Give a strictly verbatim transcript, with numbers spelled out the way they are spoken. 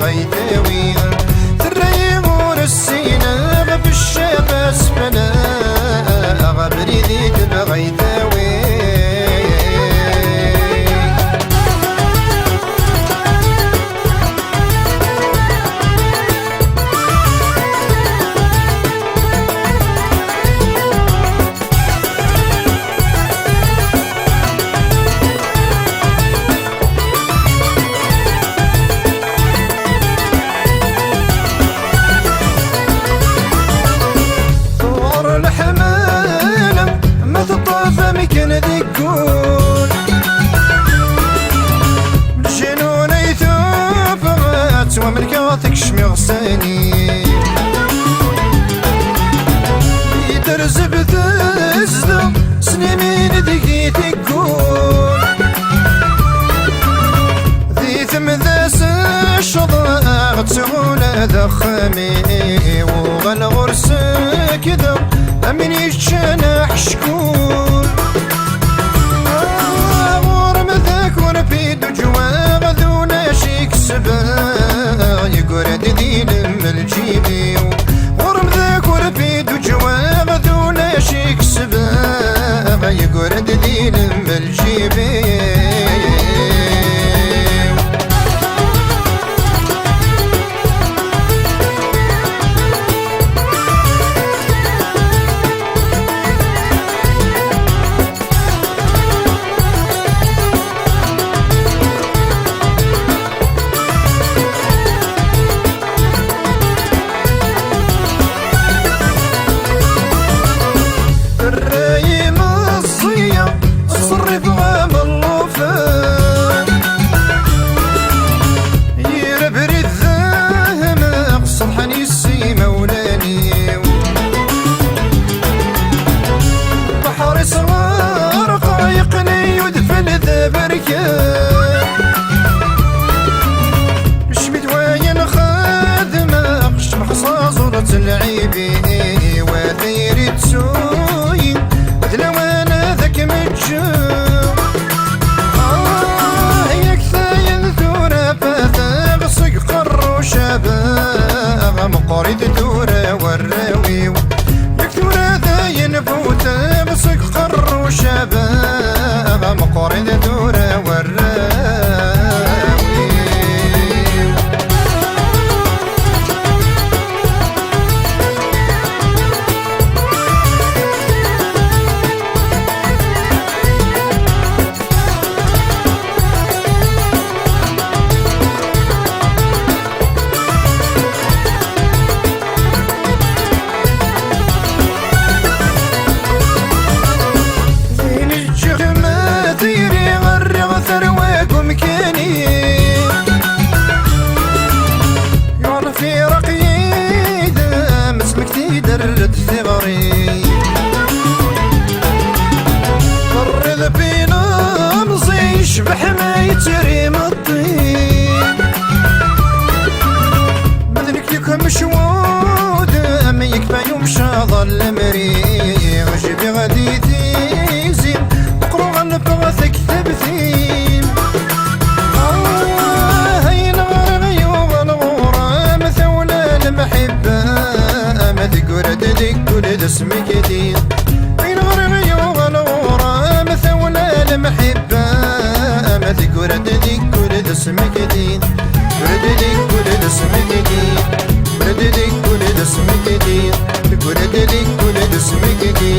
Ay tawi, terra-yi ur ssineɣ, ɣef ccaba sefneɣ, abrid i tebɣa ay tawi. Tuɣer leḥmala ma teṭṭef amkan deg wul. Lǧinun ay tufeɣ, ttwamelkeɣ tekcem iɣsan-iw. Yedder zebd zdeɣ, snimin deg-i teggul. Di temda s ccḍeɣ, ttɣula d axxam-iw. Uɣal ɣur-s kdeɣ, am win yeččan aḥeckul. Ah, ɣur-m d akurfi d uǧwaɣ, d ulac i kesbeɣ, yeggura-d di lem lǧib-iw. Ɣur-m d akurfi d uǧwaɣ, d ulac i kesbeɣ, yeggura-d di lem lǧib-iw. Terra-yi meẓẓiya, ttṣerrifeɣ am llufan. Yir abrid d ahmeq, ṣerḥen yes-i imawlan-iw. Baḥer-is ɣerqeɣ, yeqqen-iyi udfel d aberkan. Cmit wayen xedmeɣ, cemxeṣ aẓur n lɛib-iw, a tayri ttuyi, d lawan ad kem-ǧǧeɣ. Ah, yak tayen tura fataɣ seg qerruc abeɣ, meqqrit tura warraw-iw. Yak tura dayen futeɣ seg qerruc abeɣ, meqqrit tura warraw-iw. Din ǧǧiɣ ma tayri, rriɣ tarwa deg umkan-iw. Yuɣ lfiraq yid-m, smekti-d rred tiɣri. Terriḍ bilamẓi yecbeḥ ma yettrim ṭṭin. Ma d nekk yukem cwud, am yekfa yumcaḍ lemri. Jbiɣ di tizi, qruɣ neffeɣ tektabt-im. Ah, ayen ɣriɣ yuɣal ɣur-m tawla lemḥibba, ma teggra-d deg wul d asmekti. Ayen ɣriɣ yuɣal ɣur-m tawla lemḥibba, ma teggra-d deg wul d asmekti. Teggra-d deg wul d asmekti. Teggra-d deg wul d asmekti. Teggra-d deg wul d asmekti.